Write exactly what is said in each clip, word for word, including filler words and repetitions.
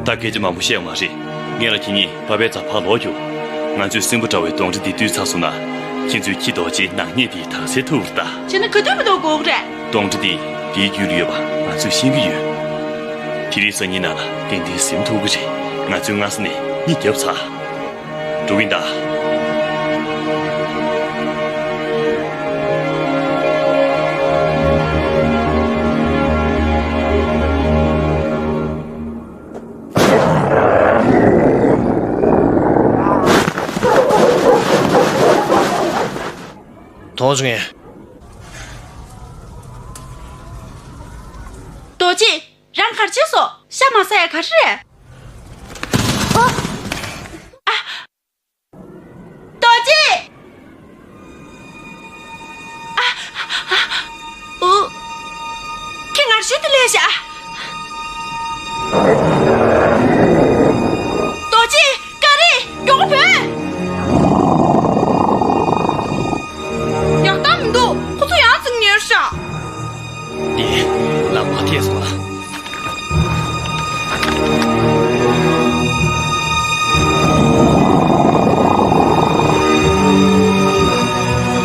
ད་སྐད་ཆ་མང་པོ་བཤད་ཡོང་མ་རེད། ངས་ལ་ཁྱེད་གཉིས་པ་ཕའི་རྩར་ཕར་ལོག་རྒྱུ། ང་ཚོས་སྲིན་པོ་འདྲ་བའི་གདོན་འདྲེ་འདི་བཏུལ་ཚར་སོང་ན། ཁྱེད་ཚོས་ཁྱི་རྡོ་རྗེའི་ནག་ཉེས་དེ་དག་སེལ་ཐུབ་པ་རེད་ད། བྱས་ན་ག་དུས་མི་འདུག་དགོས་རེད། གདོན་འདྲེ་འདི་དེའི་རྒྱུད་ལ་ཡོད་པ་ང་ཚོས་ཤེས་ཀྱི་ཡོད། དེ་རིང་སང་ཉིན་ནང་ལ་ཏན་ཏན་ཟིན་ཐུབ་ཀྱི་རེད། ང་ཚོས་སྔ་ས་ནས་གཉིད་བརྒྱབ་ཚར། འགྲོ་གི་ཡིན་ད། དོགས་ངེས། རྡོ་རྗེ། རང་གར་ཕྱིན་སོང་། ཤ་མ་ཟ་ཡ་ག་རེ་རེད། ཨ། རྡོ་རྗེ། ཨ། ཨ། ཨུ། ཁྱེད་ངར་ཤུལ་དུ་སླེབས་ཤག་རྡོ་རྗེ། ག་རེ། མགྱོགས་པོ་བུད། ཡག་རྟགས་མི་འདུག་ཁོ་ཚོ་ཡང་རྩིག་ཉེར་ཤག་འདི་ལམ་ཁ་ཐེག་སོང་ལ།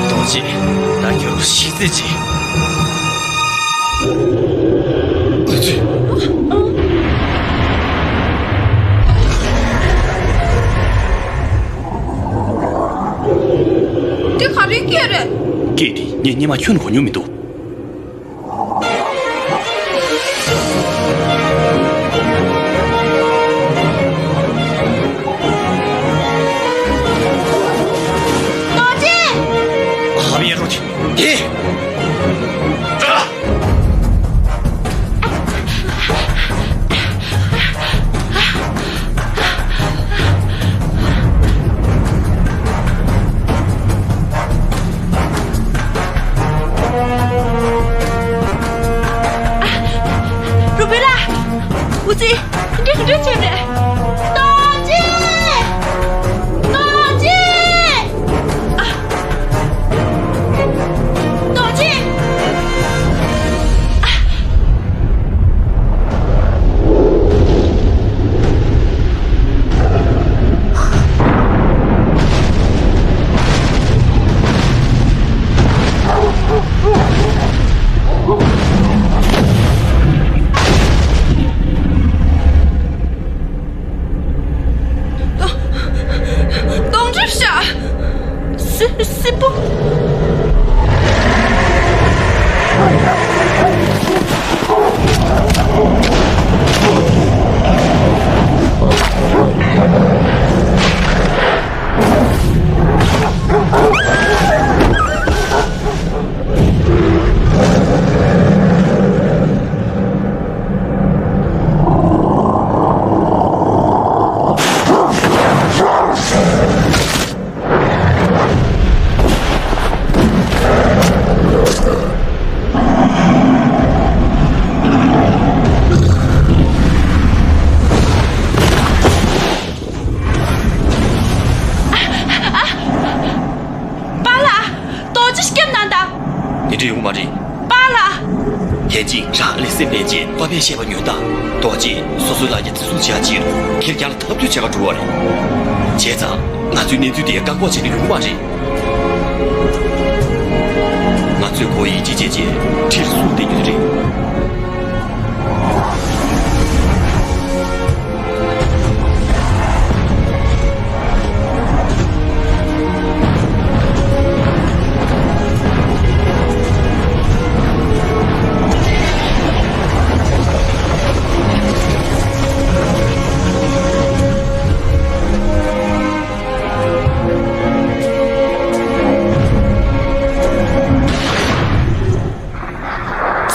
རྡོ་རྗེ། ད་ཁྱོད་རང་ཤི་རྩིས་བྱེད། ཨ་ཙི། འདི་ག་རེའི་སྐད་རེད། སྐད་དེ་ངས་སྔོན་མ་ཁྱོན་ནས་གོ་མྱོང་མི་འདུག་རྡོ་རྗེ། ཧ་མི་ཡ་རོ་ཅི། དེ། རུ་བྷེ་ལ། འུ་ཙི། འདི་ག་འདྲ་བྱས་རེད། རྡོ་རྗེ། རྡོ་རྗེ། ཨ། རྡོ་རྗེ། ཨ། གདོན་འདྲེ་ཤ། སི་སི་པོ། པཱ་ལགས། རྡོ་རྗེ་སྐྱབས་གནང་དང་། དེ་འདྲ་ཡོང་མ་རེད། པཱ་ལགས། ཡན་ཅིན་རང་ཨ་ལེ་སེམས་པའི་རྗེས་པ་ཕས་བཤད་པ་ཉོན་དང་། རྡོ་རྗེས་སོ་སོའི་ལ་རྒྱ་བརྩི་སྲུང་བྱེད་ཡ་ཅིག་རུང་ཁེར་རྐྱང་ལ་འཐབ་རྩོད་བྱེད་ག་འགྲོ་བ་རེད། བྱས་ཙང་ང་ཚོས་གནས་ཚུལ་དེ་བཀག་འགོག་བྱེད་ན་ཡོང་གི་མ་རེད། ང་ཚོས་ཁོ་ཡིད་ཆེས་བྱས་རྗེས་ཁྲིར་སྲུང་བསྡད་རྒྱུ་དེ་རེད།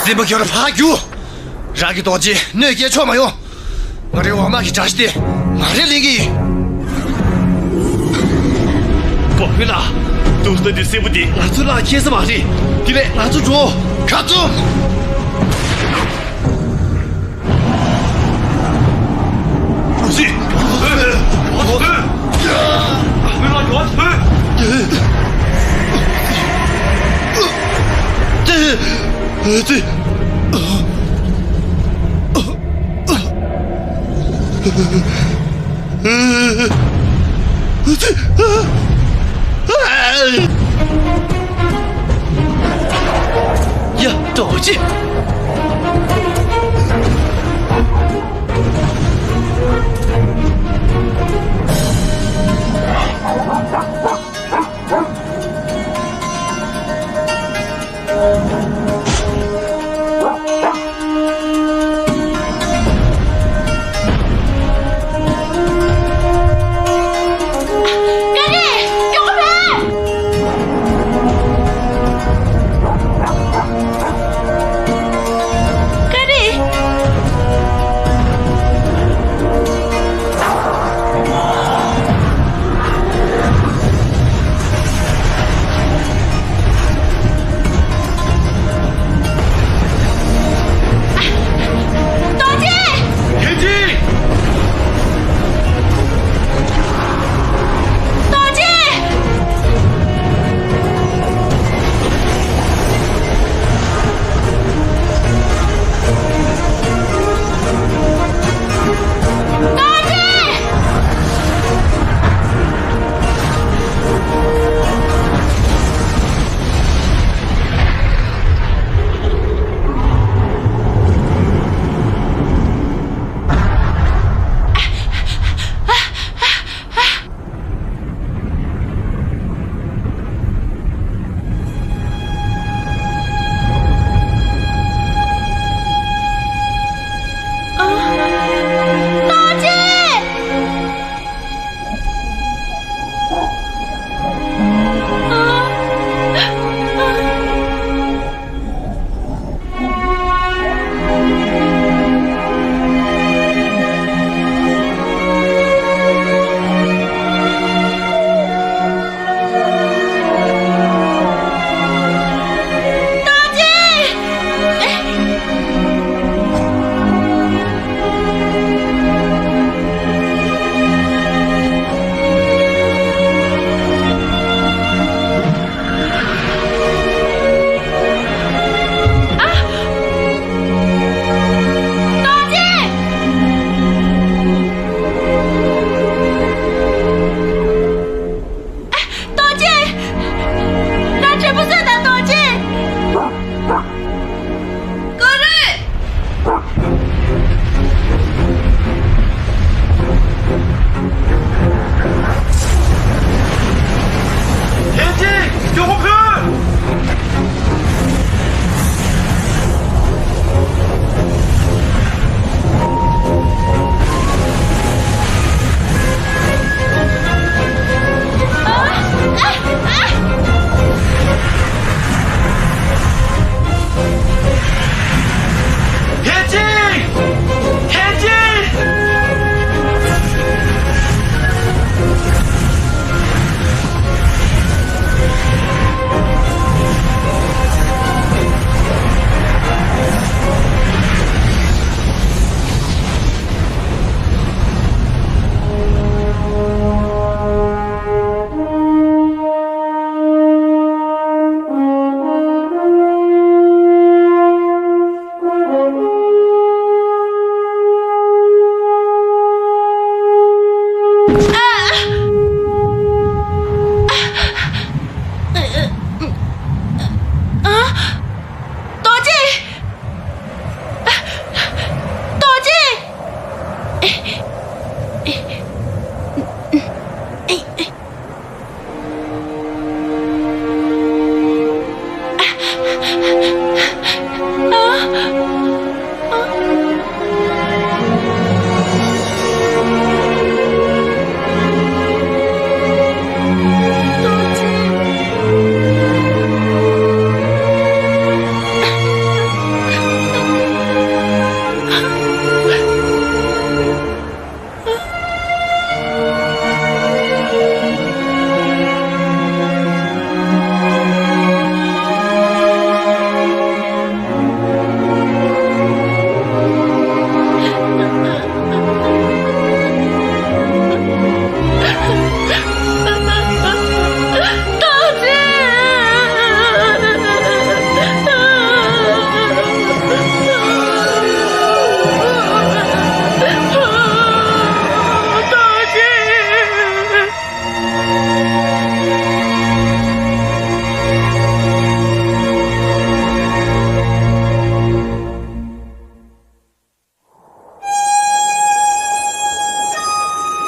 སྲིན་པོ་ཁྱོད་ཕར་རྒྱུགས། རང་གི་རྡོ་རྗེ་གནོད་སྐྱེལ་ཆོག་མ་ཡོང་། ང་རའི་འོག་མ་གི་དགྲ་ཤ་དེ་ང་རས་ལེན་གི་ཡིན། པོ་ཕི་ལ། དུག་ལྟ་དུས་སྲིན་པོ་འདི་ང་ཚོ་ལ་ཁེལ་ས་མ་རེད། དེ་བས་ང་ཚོ་འགྲོ། ཁ་བཙུམ། ཡ། འགྲོགས་ཅི།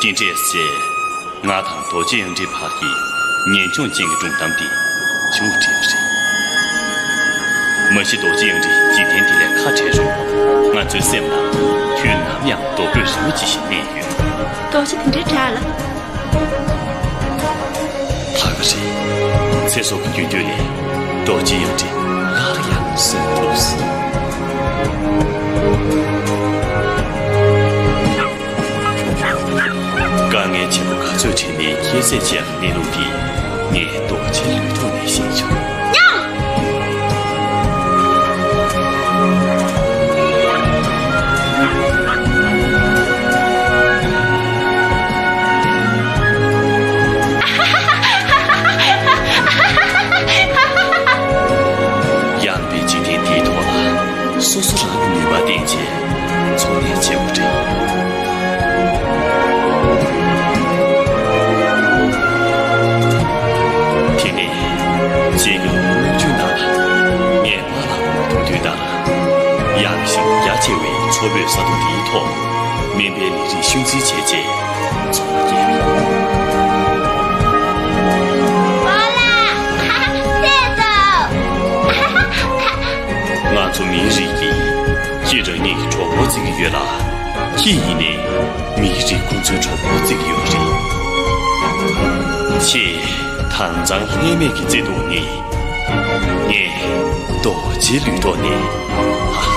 དེ་འདྲས་བྱས། ང་དང་རྡོ་རྗེ་གཡང་འདྲའི་བར་གྱི་ཉེན་མཆོང་ཅན་གྱི་སྒྲུང་གཏམ་འདི་མཇུག་བསྒྲིལ་བ་རེད། མ་གཞི་རྡོ་རྗེ་གཡང་འདྲ་འཇིག་རྟེན་འདི་ལས་ཁ་བྲལ་རུང་། ང་ཚོའི་སེམས་ལ་དུས་ནམ་ཡང་རྡོ་བརྐོས་རི་མོ་ཅིག་བཞིན་གནས་ཡོད། རྡོ་རྗེ་དེ་འདྲའི་དྲག་ལ། ད་ག་རེད། ཚེ་སྲོག་གི་རྒྱུན་སྡོད་ནས་རྡོ་རྗེ་གཡང་འདྲ་སླར་ཡང་གསོན་ཐུབ་སོང་། དཀའ་ངལ་ཆེན་པོ་ག་ཚོད་འཕྲད་ནའི་ཁྱད་བསད་བྱེད་ཡག་གནས་ལུགས་འདི་ངས་རྡོ་རྗེའི་ལུས་ཐོག་ནས་ཤེས་བྱུང་། ཉོ། ཡངས་པའི་འཇིག་རྟེན་འདིའི་ཐོག་ལ་སོ་སོ་རང་གི་ནུས་པ་བརྟེན་བྱས། འཚོ་གནས་བྱེད་དགོས་རེད། དེ་ནས་རྗེས་ལུས་སྔོན་འཇུག་ནང་ལ་ངས་པཱ་ལགས་དགོངས་པ་མཐོང་དུས་ལྟར། ཡངས་ཤིང་རྒྱ་ཆེ་བའི་མཚོ་བོད་ས་མཐོ་འདིའི་ཐོག་སྨན་པའི་ལས་རིགས་ཤུལ་འཛིན་བྱས་རྗེས་འཚོ་བ་སྐྱེལ། པཱ་ལགས། ང་ཚོ་མིའི་རིགས་ཀྱིས་ཁྱེད་རང་ཉིད་ཀྱི་གྲོགས་པོ་བརྩི་གི་ཡོད་ལ། ཁྱེད་ཡིན་ནའི་མིའི་རིགས་ཁོ་ཚོའི་གྲོགས་པོ་བརྩི་གི་ཡོད་རེད། ཁྱེད་དྭངས་གཙང་ལྷད་མེད་ཀྱི་བརྩེ་དུང་ནི། ངས་རྡོ་རྗེའི་ལུས་ཐོག་ནས་ལྷག་